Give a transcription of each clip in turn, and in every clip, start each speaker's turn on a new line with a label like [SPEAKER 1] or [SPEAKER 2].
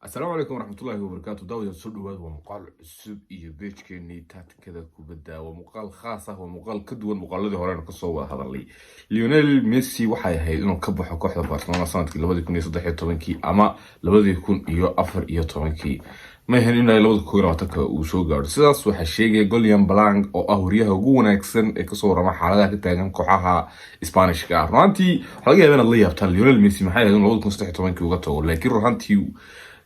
[SPEAKER 1] Asalaamu calaykum waraxmatullaahi wabarakaatu. Daawadayaal, soo dhawaad. Waa muuqaal cusub iyo page-keenii Taatikada Kubadda. Waa muuqaal khaas ah, waa muuqaal ka duwan muuqaaladii horena kasoo wada hadalnay. Lionel Messi waxay ahayd inuu ka baxo kooxda Barcelona sanadkii 2013-kii ama 2014-kii. Ma ahayn in 2021-ka uu soo gaadho. Sidaas waxaa sheegaya Golian Blanc, oo ah wariyaha ugu wanaagsan ee kasoo warama xaaladaha ka taagan kooxaha Isbaanishka ah. Runaantii waxaa laga yaaba inaad la yaabtaan Lionel Messi maxay ahayd in 2013-kii uga tago, laakiin runaantii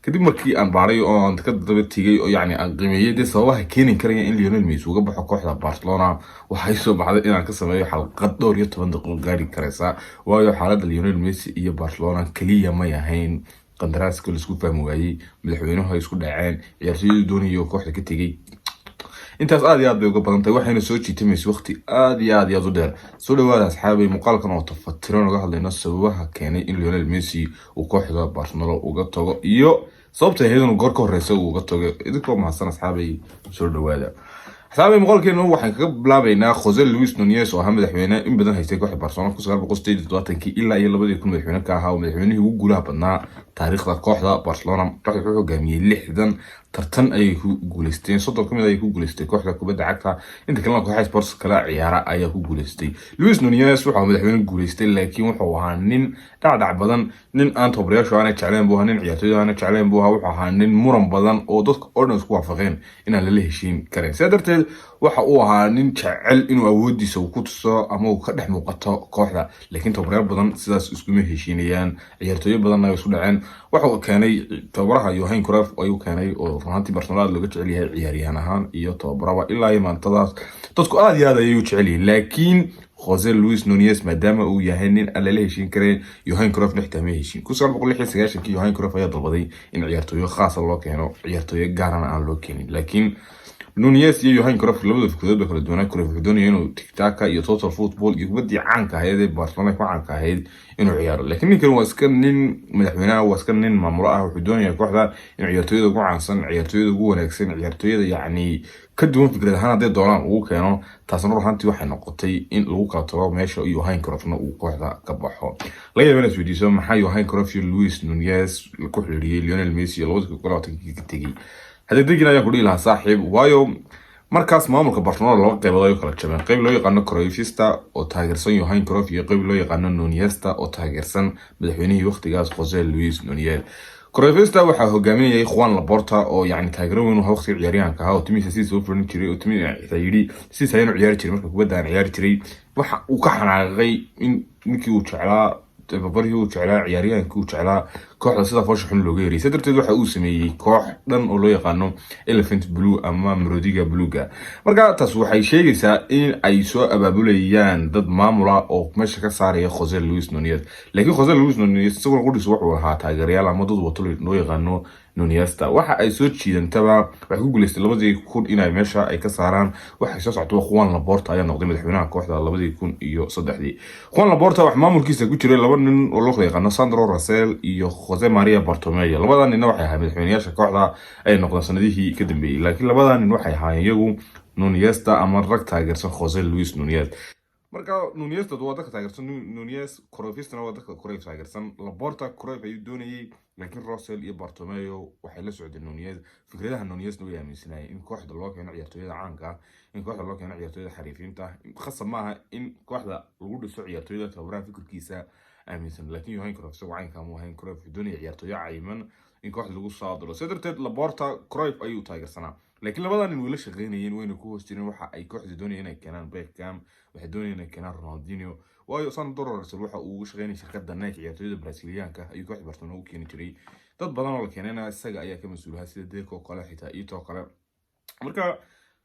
[SPEAKER 1] kadib markii aan baaray oo aan ka daba tegay oo yacni aan qiimeeyey dee sababaha keeni karaya in Lionel Messi uga baxo kooxda Barcelona, waxay soo baxday inaan ka sameeyo xalqad dhowr iyo toban daqiiqo gaari karaysa. Waayo, xaaladda Lionel Messi iyo Barcelona keliya may ahayn qandaraaska laisku fahmi waayey, madaxweynuhu ay isku dhaceen, ciyaartooyadu doonayay oo kooxda ka tegey. Intaas aad iyo aad bay uga badan tahay, waxayna soo jiitamaysa waqti aad iyo aad iyo aad u dheer. Soo dhawaada, asxaabay. Muuqaalkan oo tafatiran uga hadlayno sababaha keenay in Lionel Messi uu kooxda Barcelona uga tago iyo sababta ahayd inuu goor ka horeysa uu uga tago. Idinkoo mahadsan, asxaabay, soo dhawaada. Asxaabay, muuqaalkeenu waxaan kaga bilaabeynaa Jose Luis Nunez, oo ahaa madaxweyne in badan haystay kooxda Barcelona, 1978-kii ilaa iyo 2000 madaxweyne ka ahaa, oo madaxweynihii ugu guulaha badnaa taariikhda kooxda Barcelona. Kooxda wuxuu hogaamiyey 60 tartan ayay ku guuleysteen, 30 kamid ayay ku guuleystay kooxda kubadda cagta, inta kalena kooxaha sports kala ciyaara ayaa ku guuleystay. Luis Nunez wuxuu madaxweyne guuleystay, laakiin wuxuu ahaa nin dhacdhac badan, nin aan tababarayaashu aanay jecleen buu ahaa, nin ciyaartooyda aanay jecleen buu ahaa. Wuxuu ahaa nin muran badan oo dadka oo dhan isku waafaqeen inaan lala heshiin karin. Sidaa darteed waxa uu ahaa nin jecel inuu awoodiisa uu ku tuso ama uu ka dhex muuqato kooxda, laakiin tababarayaal badan sidaas iskuma heshiinayaan, ciyaartooyo badanna way isku dhaceen. Wuxuu keenay tababaraha Johan Cruyff ayuu keenay, oo runaantii Barcelona aad looga jecel yahay ciyaaryahan ahaan iyo tababaraba. Ilaa iyo maantadaas dadku aad iyo aad ayay u jecel yihiin. Laakiin Jose Luis Nunez, maadaama uu yahay nin aan lala heshiin karin, Johan Cruyff xitaa ma heshiin. 1996-kii Johan Cruyff ayaa dalbaday in ciyaartooyo khaasa loo keeno, ciyaartooyo gaarana aan loo keenin. Laakiin Nunez iyo Johan Cruyff labada fikradood ba kala duwanaa. Cruyff wuxuu doonaya inuu tiki-taka iyo total football iyo kubaddii caanka ahayd ee Barcelona ku caanka ahayd inuu ciyaaro, laakiin ninkan waa iska nin madaxweynaha, waa iska nin maamulo ah. Wuxuu doonaya kooxda in ciyaartooyada ugu caansan, ciyaartooyada ugu wanaagsan, ciyaartooyada yacni ka duwan fikrad ahaan hadday doonaan ugu keeno. Taasna ruxantii waxay noqotay in lagu kala tago meesha, Johan Cruyffna uu kooxda ka baxo. Laga yaaba inaad isweydiiso maxaa Johan Cruyff iyo Luis Nunez ku xiriiriyey Lionel Messi iyo 2020-kii ka tegey. Hadegdegin ayaan ku dhihi lahaa, saaxiib. Waayo, markaas maamulka Barcelona laba qeybood ay u kala jabeen: qeyb loo yaqaano Cruyffista oo taageersan Johan Cruyff iyo qeyb loo yaqaano Nunezista oo taageersan madaxweynihii waqtigaas, Jose Luis Nunez. Cruyffista waxaa hogaaminayay Juan Laporta, oo yacni taageero weyn u waqtiga ciyaaryahanka ahaa, oo timihiisa sidiisa u furin jiray, oo timihiisa xitaa yidhi sidiisa ayaan u ciyaari jiray marka kubadda aan ciyaari jiray. Waxa uu ka xanaaqay in ninkii uu jeclaa, tababarihii uu jeclaa, ciyaaryahankii uu jeclaa, kooxda sida foosha xun looga yeriyay. Sa darteed waxa uu sameeyey koox dhan oo loo yaqaano Elephant Blue ama Maroodiga Bluega. Marka taas waxay sheegaysaa in ay soo abaabulayaan dad maamula oo meesha ka saaraya Jose Luis Nunez. Laakiin Jose Luis Nunez isaguna qudhiisu wuxuu lahaa taageerayaal ama dad wato loo yaqaano Nunezta. Waxa ay soo jiidantaba waxay ku guuleystay 2000 inay meesha ay ka saaraan. Waxay soo socotaba Juan Laporta ayaa noqday madaxweynaha kooxda 2003-dii. Juan Laporta wax maamulkiisa ku jiray laba nin oo loo kala yaqaano Sandro Rosell iyo Jose Maria Bartomeu. Labada ninna waxay ahaayeen madaxweynayaasha kooxda ay noqdeen sanadihii ka dambeeyey, laakiin labada nin waxay ahaayeen iyagu Nunezta ama rag taageersan Jose Luis Nunez. Marka Nunez waa dadka taageersan Nunez, Cruyffistana waa dadka Cruyff taageersan. Laporta Cruyff ayuu doonayay, laakiin Rosell iyo Bartomeu waxay la socdeen Nunez. Fikradaha Nunezna way aaminsanaayeen in kooxda loo keeno ciyaartooyada caanka ah, in kooxda loo keeno ciyaartooyada xariifiinta ah. Khasab maaha in kooxda lagu dhiso ciyaartooyada tababaraha fikirkiisa aaminsan, laakiin Johan Cruyff isagoo caynka mu ahayn. Cruyff wuxuu doonaya ciyaartooyo cayiman in kooxda lagu soo diro. Sidaa darteed Laporta Cruyff ayuu taageersanaa, laakiin labada nin way la shaqeynayeen, wayna ku hoos jireen. Waxa ay kooxda doonayeen inay keenaan Beckham, waxay doonayeen inay keenaan Ronaldinho. Waayo, Sandro Rosell waxa uu uga shaqeynayay shirkadda Nike, ciyaartooyada Brasiliyaanka ayuu kooxda Barcelona u keeni jiray. Dad badan oo la keenayna isaga ayaa ka mas'uulaha, sida Deco oo kale, xitaa Eto'o oo kale. Marka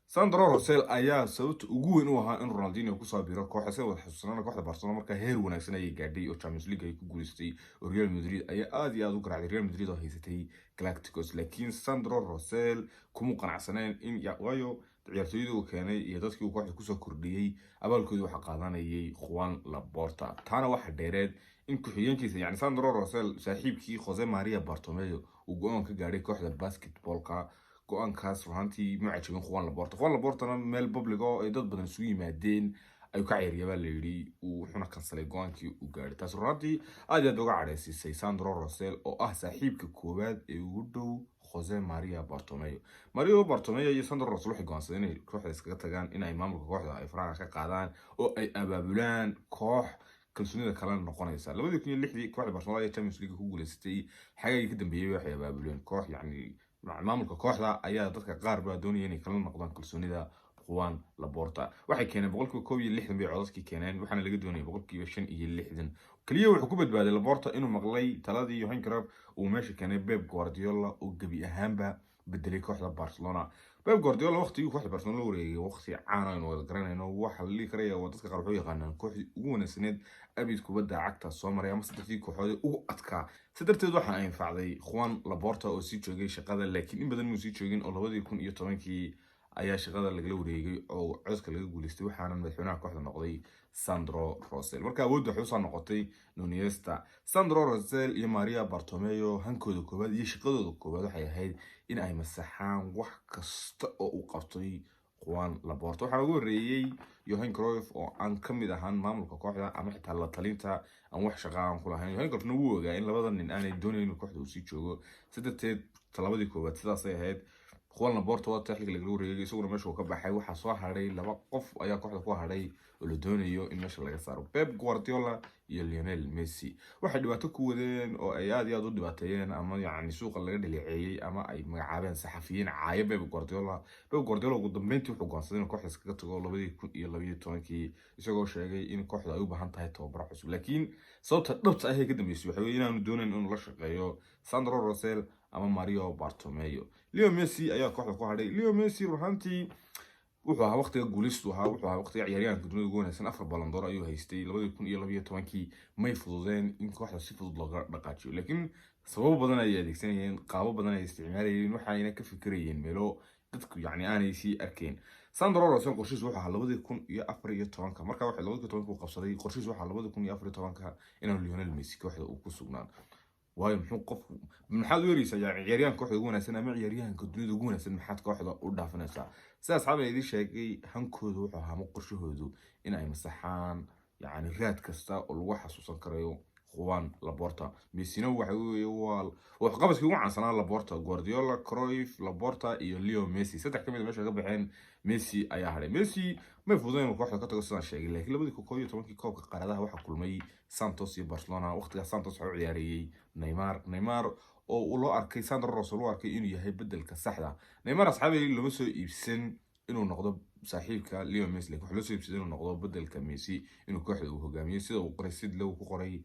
[SPEAKER 1] Sandro Rosell ayaa sababta ugu weyn u ahaa in Ronaldinho kusoo biro kooxda. Sida wada xasuusanana, kooxda Barcelona markaa heer wanaagsan ayay gaadhay oo Champions League ay ku guuleystay, oo Real Madrid ayaa aad iyo aad u garaacday, Real Madrid oo haysatay Galacticos. Laakiin Sandro Rosell kuma qanacsaneen in, waayo ciyaartooyadii uu keenay iyo dadkii uu kooxda kusoo kordhiyey abaalkooda waxaa qaadanayay Juan Laporta. Taana waxa dheereed in ku-xigeenkiisa, yani Sandro Rosell saaxiibkii Jose Maria Bartomeu, uu go-aan ka gaadhay kooxda basketballka. Go-aankaas runaantii ma cajabin Juan Laporta. Juan Laportana meel public oo ay dad badan isugu yimaadeen Ayuu ka ceyriyay baa layidhi, wuxuuna kansalay go-aankii uu gaadhay. Taas runantii aad iyo aad uga cadhaysiisay Sandro Rosell, oo ah saaxiibka koowaad ee ugu dhow Jose Maria Bartomeu. Mario Bartomeu iyo Sandro Rosell waxay go'aansadeen inay kooxda iskaga tagaan, in ay maamulka kooxda ay faraha ka qaadaan oo ay abaabulaan koox kalsoonida kalena noqonaysa. 2006-dii kooxda Barcelona ayaa Champions League ku guuleysatay. Xagaagii ka dambeeyey waxay abaabuleen koox, yacni maamulka kooxda ayaa dadka qaar baa doonaya inay kala noqdaan kalsoonida Juan Laporta. Waxay keeneen 61% bay codadkii keeneen, waxaana laga doonayay 65% keliya. Wuxuu ku badbaaday Laporta inuu maqlay taladii Johan Cruyff, uu meesha keenay Pep Guardiola oo gebi ahaanba bedelay kooxda Barcelona. Pep Guardiola waqtigii kooxda Barcelona la wareegay, waqti caan aynu wada garanayno, waxa la dhihi karaya waa dadka qaar wuxuu yaqaanaan kooxdii ugu wanaagsaneed abid kubadda cagta soo maray ama saddexdii kooxood ee ugu adkaa. Si darteed waxaa anfacday Juan Laporta oo sii joogay shaqada, laakiin in badan muu sii joogin oo 2010-kii ayaa shaqada lagala wareegay oo codka laga guuleystay, waxaana madaxweynaha kooxda noqday Sandro Rosell. Marka awoodda waxay usoo noqotay Iniesta. Sandro Rosell iyo Maria Bartomeu hankooda koowaad iyo shaqadooda koowaad waxay ahayd in ay masaxaan wax kasta oo uu qabtay Juan Laporta. Waxaa ugu horreeyey Johan Cruyff oo aan ka mid ahaan maamulka kooxda ama xitaa la talinta aan wax shaqa aan ku lahayn. Johan Cruyffna wuu ogaa in labada nin aanay doonayn inuu kooxda uu sii joogo. Si darteed talabadii koowaad sidaasay ahayd. Juan Laporta waa xilka lagala wareegay, isaguna meesha uu ka baxay. Waxaa soo hadhay laba qof ayaa kooxda ku hadhay oo la doonayo in meesha laga saaro: Pep Guardiola iyo Lionel Messi. Waxay dhibaato ku wadeen oo ay aad iyo aad u dhibaateeyeen ama yacni suuqa laga dhaleeceeyey ama ay magacaabeen saxafiyiin caayo Pep Guardiola. Pep Guardiola ugu dambeyntii wuxuu go'aansaday inuu kooxda iskaga tago 2012-kii, isagoo sheegay in kooxda ay u baahan tahay tababaro cusub. Laakiin sababta dhabta ah ee ka dambeysay waxa weeye inaanu doonayn inuu la shaqeeyo Sandro Rosell ama Mario Bartomeu. Leo Messi ayaa kooxda ku hadhay. Leo Messi ruxantii wuxuu ahaa waqtiga guulaystu ahaa, wuxuu ahaa waqtiga ciyaaryahanka dunida ugu wanaagsan. Afar Ballon d'Or ayuu haystay. 2012-kii may fududeen in kooxda si fudud looga dhaqaajiyo, laakiin sababo badan ayay adeegsanayeen, qaabo badan ay isticmaalayeen, waxayna ka fikirayeen meelo dadku yacni aanay sii arkayn. Sandro Rosell qorshihiisu wuxuu ahaa 2014-ka, markaa waxay 2010-ka uu qabsaday, qorshihiisu waxaa 2014-ka inaanu Lionel Messi kooxda uu ku sugnaan. Waayo, muxuu qofku, maxaad u ereysaa yani ciyaaryahanka kooxda ugu wanaagsan ama ciyaaryahanka dunida ugu wanaagsan, maxaad kooxda u dhaafinaysaa? Sida asxaab idiin sheegay, hankooda wuxuu ahaa ama qorshahoodu in ay masaxaan yacni raad kasta oo lagu xasuusan karayo Juan Laporta. Messina waxa weeye waa waxqabadkii ugu caansanaa Laporta. Guardiola, Cruyff, Laporta iyo Leo Messi, saddex kamid a meesha ka baxeen, Messi ayaa hadhay. Messi may fududayn inuu kooxda ka tago sidaan sheegay, laakiin 2011-kii koobka qaaradaha waxaa kulmay Santos iyo Barcelona. Waqtigaas Santos waxaa u ciyaarayey Neymar. Neymar oo loo arkay, Sandro Rosell loo arkay inuu yahay bedelka saxda. Neymar, asxaabay, looma soo iibsan inuu noqdo saaxiibka Leo Messi, lakin waxaa loo soo iibsaday inuu noqdo bedelka Messi, inuu kooxda uu hogaamiyo, sida uu qoray, sid uu ku qoray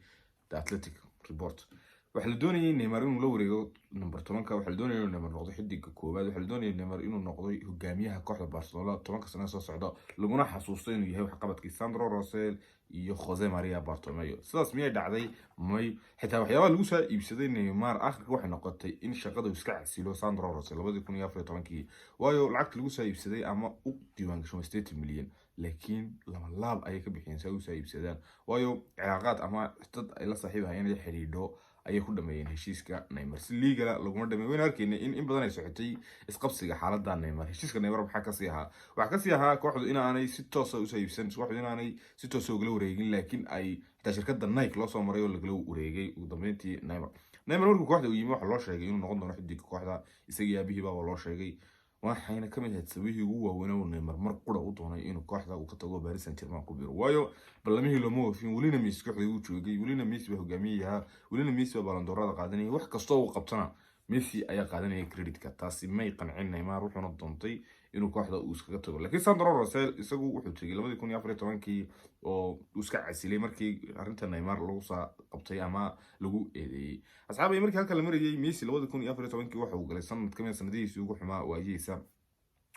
[SPEAKER 1] The Athletic Report. Waxaa la doonayay Neymar inuu la wareego number 10-ka. Waxaa la doonayay inuu Neymar noqdo xidiga koowaad. Waxaa la doonayay Neymar inuu noqdo hogaamiyaha kooxda Barcelona 10-ka sano soo socda, laguna xasuusto inuu yahay waxqabadkii Sandro Rosell iyo Jose Maria Bartomeu. Sidaas miyay dhacday? May. Xitaa waxyaabaha lagu soo iibsaday Neymar akhirka waxay noqotay in shaqada uu iska casilo Sandro Rosell 2014-kii. Waayo, lacagta lagu soo iibsaday ama u diiwaan gasho waa 80 milyan, laakiin laba laab ayay ka bixiyeen si ay usoo iibsadaan. Waayo, cilaaqaad ama dad ay la saaxiibahayeen la xidhiidho ayay ku dhameeyeen heshiiska Neymar, si legal ah laguma dhameyn. Wayna arkaynay in badan ay socotay isqabsiga xaaladda Neymar. Heshiiska Neymar maxaa kasii ahaa? Waxaa kasii ahaa kooxdu inaanay si toosa usoo iibsan, kooxdu inaanay si toosa ugala wareegin, laakiin ay xitaa shirkadda Nike loo soo maray oo lagala wareegay ugu dambeyntii Neymar. Neymar markuu kooxda uu yimi waxaa loo sheegay inuu noqon doono xidiga kooxda. Isagii aabihii baaba loo sheegay, waxayna kamid ahayd sababihii ugu waaweynaa uu Neymar mar qura u doonay inuu kooxda uu ka tago, Paris Saint-Germain ku biro. Waayo, ballamihii looma oofin. Welina Messi kooxda uu joogay, welina Messi baa hogaamiyaha, welina Messi baa Ballon d'Or-ada qaadanayay. Wax kastoo uu qabtana Messi ayaa qaadanaya creditka. Taasi may qancin Neymar, wuxuuna doontay inuu kooxda uu iskaga tago. Laakiin Sandro Rosell isagu wuxuu tegay 2014-kii oo uu iska casilay markii arrinta Neymar lagu soo qabtay ama lagu eedeeyey. Asxaabay, markii halka la marayay, Messi 2014-kii waxa uu galay sanad kamid sanadihiisii ugu xumaa waayihiisa.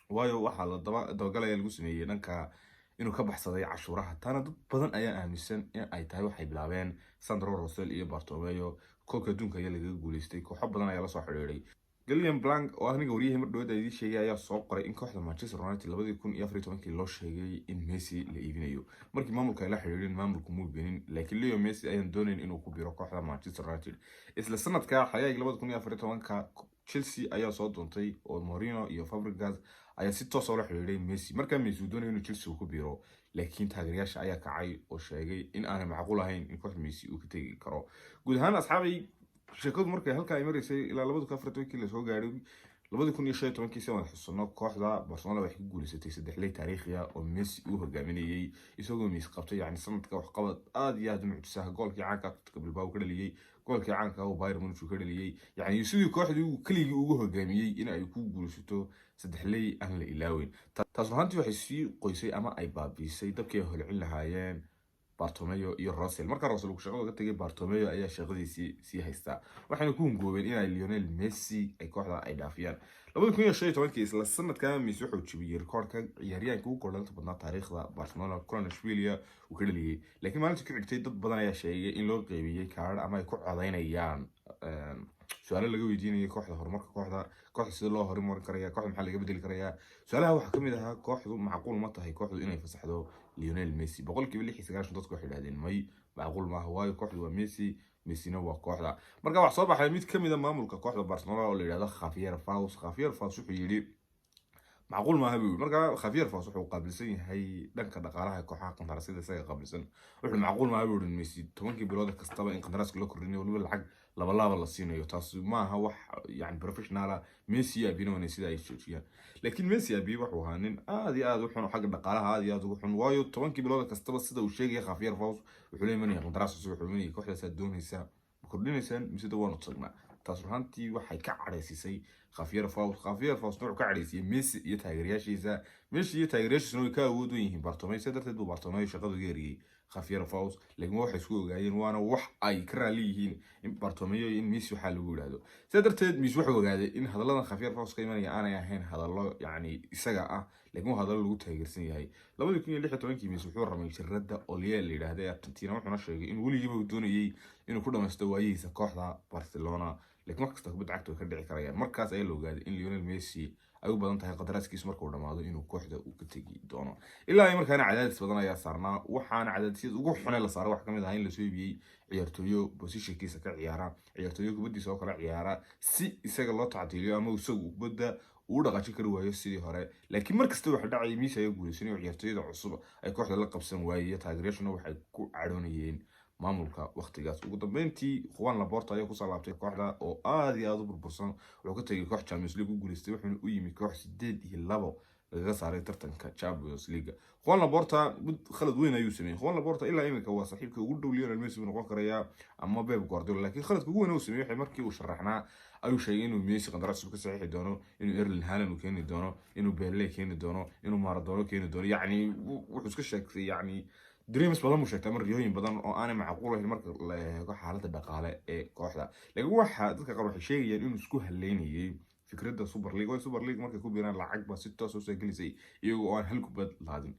[SPEAKER 1] Waayo, waxaa la dabagalaya lagu sameeyey dhanka inuu ka baxsaday cashuuraha. Taana dad badan ayaa aaminsan in ay tahay waxay bilaabeen Sandro Rosell iyo Bartomeu. Koobka adduunka ayaa lagaga guuleystay, kooxo badan ayaa lasoo xidhiidhay. Gillian Blank oo ah ninka waryihii mar dhaweed idiin sheegay ayaa soo qoray in kooxda Manchester United 2014-kii loo sheegay in Messi la iibinayo. Markii maamulka ay la xidhiidhin, maamulku muu beenin, laakiin Leo Messi ayaan doonayn inuu ku biro kooxda Manchester United. Isla sanadka xagaag 2014-ka Chelsea ayaa soo doontay oo Mourinho iyo Fabregas ayaa si toos ula xiriiray Messi. Markaa Messi uu doonayo inuu Chelsea ku biiro, laakiin taageerayaasha ayaa kacay oo sheegay in aanay macquul ahayn in kooxda Messi uu ka tegi karo. Guud ahaan, asxaabay, sheekadu markay halkaa ay maraysay ilaa 2014-kii lasoo gaadhay, 2015-kii, si waan xusano, kooxda Barcelona waxay ku guuleysatay saddexley taariikhi ah oo Messi uu hogaaminayay, isagoo Messi qabtay yacni sanadka waxqabad aad iyo aad u mucjisaha. Goolkii caanka Atletico Bilbao ka dhaliyey, goolkii caanka uu Bayern Munich ka dhaliyey, yacni sidii kooxdii uu keligii ugu hogaamiyey in ay ku guuleysato saddexley aan la ilaaweyn. Taas ruhantii waxay sii qoysay ama ay baabiisay dabkii ay holcin lahaayeen Bartomeu iyo Rosell. Marka Rosell uu shaqada ka tagay, Bartomeu ayaa shaqadiisii sii haystaa, waxayna ku hungoobeen inay Lionel Messi ay kooxda ay dhaafiyaan. 2015-kii, isla sanadka, Messi wuxuu jebiyey rikoorka ciyaaryahanka ugu gooldhalinta badnaa taariikhda Barcelona, kulan Ashbilia uu ka dhaliyey. Laakiin maalintii ku xigtay dad badan ayaa sheegay in loo qeybiyey kaadh ama ay ku codeynayaan su-aalo laga weydiinayay kooxda, horumarka kooxda, kooxda sida loo horumarin karaya, kooxda maxaa laga bedeli karayaa. Su-aalaha waxaa kamid ahaa: kooxdu macquul ma tahay kooxdu inay fasaxdo Lionel Messi? 96% dadku waxay idhahdeen may, macquul maaha, waayo kooxdu waa Messi, Messina waa kooxda. Marka waxaa soo baxay mid kamid a maamulka kooxda Barcelona oo la yidhahdo Javier Faus. Javier Faus wuxuu yidhi macquul maaha buu yidhi. Marka Javier Faus wuxuu qaabilsan yahay dhanka dhaqaalaha kooxaha, qandaraasyada isaga qaabilsan. Wuxuu macquul maaha buu yidhi Messi 10-kii bilood kastaba in qandaraaska loo kordhinayo, waliba lacag labalaaba la siinayo. Taas maaha wax yani professional ah. Messi iyo abina wana sida ay joojiyaan. Laakiin Messi abi wuxuu ahaa nin aad iyo aad u xun, xagga dhaqaalaha aad iyo aad ugu xun, waayo 10-kii bilood kastaba, sida uu sheegaya Javier Faus, wuxuu la imanaya qandaraas cusub. Wuxuu imanaya kooxdaasaad doonaysaa ma kordhinaysaan mise da waanu tagnaa? Taas ruhantii waxay ka cadhaysiisay Javier Faus. Javier Faus wuxuu ka cadhaysiiyey Messi iyo taageerayaashiisa. Messi iyo taageerayaashiisuna way ka awood wen yihiin Bartomeu, sidaa darteed buu Bartomeu shaqada uga eriyey Javier Faus. Laakiin waxay isku ogaayeen, waana wax ay ka raali yihiin in Bartomeu iyo in Messi waxaa lagu yidhaahdo. Sidaa darteed Messi wuxuu ogaaday in hadalladan Javier Faus ka imanaya aanay ahayn hadallo yacni isaga ah, laakiin waa hadallo lagu taageersan yahay. 2016-kii Messi wuxuu ramay jiradda Olye la yidhaahda ee Argentina, wuxuuna sheegay in weligiiba uu doonayey inuu ku dhamaysto waayihiisa kooxda Barcelona, laakiin wax kasta kubadda cagta way ka dhici karayaan. Markaas ayaa la ogaaday in Lionel Messi ay u badan tahay qadaraaskiisu marka uu dhamaado inuu kooxda uu ka tegi doono. Ilaa ay markaana cadaadis badan ayaa saarnaa, waxaana cadaadisyada ugu xune la saaray waxaa kamid ahaa in lasoo iibiyey ciyaartooyo positionkiisa ka ciyaara, ciyaartooyo kubaddiisa oo kala ciyaara, si isaga loo tacdiiliyo ama isagu kubadda uu dhaqaajin kari waayo sidii hore. Laakiin markasta waxa dhacayay Messi ayaa guuleysanay oo ciyaartooyada cusub ay kooxda la qabsan waayey, taageerayaashuna waxay ku cadhoonayeen maamulka waqtigaas. Ugu dambeyntii Juan Laporta ayaa kusoo laabtay kooxda oo aad iyo aad u burbursan. Wuxuu ka tegay koox Champions League u guuleystay, wuxuuna u yimi koox 8-2 lagaga saaray tartanka Champions League. Juan Laporta mid khalad weyn ayuu sameeyey. Juan Laporta ilaa iminka waa saaxiibka ugu dhow Lionel Messi buu noqon karayaa ama Pep Guardiola, laakiin khaladka ugu weyn uu sameeyey waxay markii uu sharaxnaa ayuu sheegay inuu Messi qandaraas cusub ka saxiixi doono, inuu Erling Haaland uu keeni doono, inuu Pele keeni doono, inuu Maradona keeni doono. Yacni wuxuu iska sheegtay yacni dreams badan buu sheegtay ama riyooyin badan oo aanay macquul ahayn marka la eego xaaladda dhaqaale ee kooxda. Laakiin waxa dadka qaar waxay sheegayaan inuu isku haleynayay fikradda Super League, waayo Super League markay ku biiraan lacag baa si toos usoo gelisay iyagoo oo aan hal kubad laadin.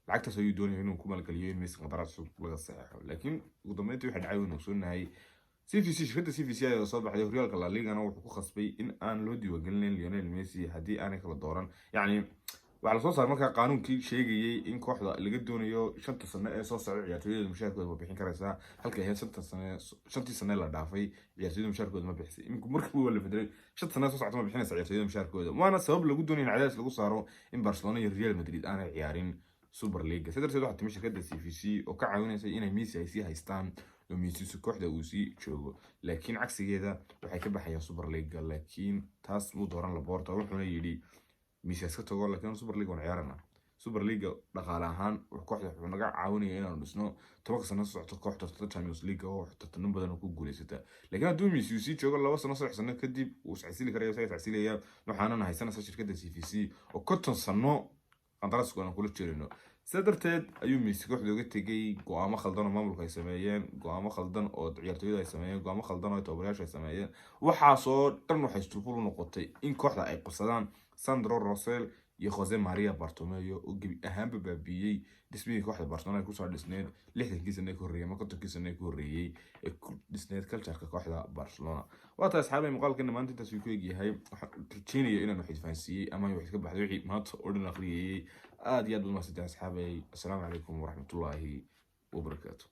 [SPEAKER 1] Lacagtaas ayuu doonaya inuu ku maalgeliyo in Messi qandaraas cusub laga saxeexo. Laakiin ugu dambeyntii waxay dhacay waynu ogsoonahay. CVC, shirkadda CVC ayaa soo baxday. Horyaalka La Ligana wuxuu ku khasbay in aan loo diiwaangelinayn Lionel Messi haddii aanay kala dooran. Yacni waxaa lasoo saaray markaa qaanuunkii sheegayay in kooxda laga doonayo 5-ta sano ee soo socda ciyaartooyada mushaarkooda ma bixin karaysaa, halkay ahayd 5-ta sane, 5-tii sane la dhaafay ciyaartooyada mushaarkooda ma bixisay. Iminku markiiba waa la bedelay, 5-ta sane soo socota ma bixinaysa ciyaartooyada mushaarkooda. Waana sabab lagu doonaya in cadaadis lagu saaro in Barcelona iyo Real Madrid aanay ciyaarin Super League. Sidaa darteed waxaa timi shirkadda CVC oo ka caawinaysa inay Messi ay sii haystaan oo Messi kooxda uu sii joogo, laakiin cagsigeeda waxay ka baxayaan Super League. Laakiin taas muu dooran Laporta, wuxuuna yidhi Messi iska tago, laakiin Super League waan ciyaarana. Super League dhaqaale ahaan kooxda wuxuu naga caawinaya inaanu dhisno 10-ka sano socto koox tartanta Champions League oo tartano badan ku guuleysata. Laakiin hadduu Messi uu sii joogo 2 sano, 3 sano kadib wuu iscasili karaya, isaga iscasilaya, waxaanana haysanaysa shirkadda CVC oo 50 sano qandaraaska aan kula jirino. Sidaa darteed ayuu Messi kooxda uga tegay. Go-aamo khaldan oo maamulka ay sameeyeen, go-aamo khaldan oo ciyaartooyada ay sameeyeen, go-aamo khaldan oo tababarayaashu ay sameeyeen, waxaasoo dhan waxay isturful u noqotay in kooxda ay qabsadaan Sandro Rosell iyo Jose Maria Bartomeu oo gebi ahaanba baabiiyey dhismihii kooxda Barcelona ay kusoo dhisneed 60-kii sane ka horreeyay ama 50-kii sane ka horreeyey ee ku dhisneed cultureka kooxda Barcelona. Waa tahay, asxaabay, muuqaalkeena maanta intaas uu ku egyahay. Waxaan rajeynaya inaan wax idfahansiiyey ama wax iska baxday wixii maanta oo dhan akhriyayey. Aad iyo aad baad mahadsantahay, asxaabay. Assalaamu calaykum waraxmatullaahi wabarakaatu.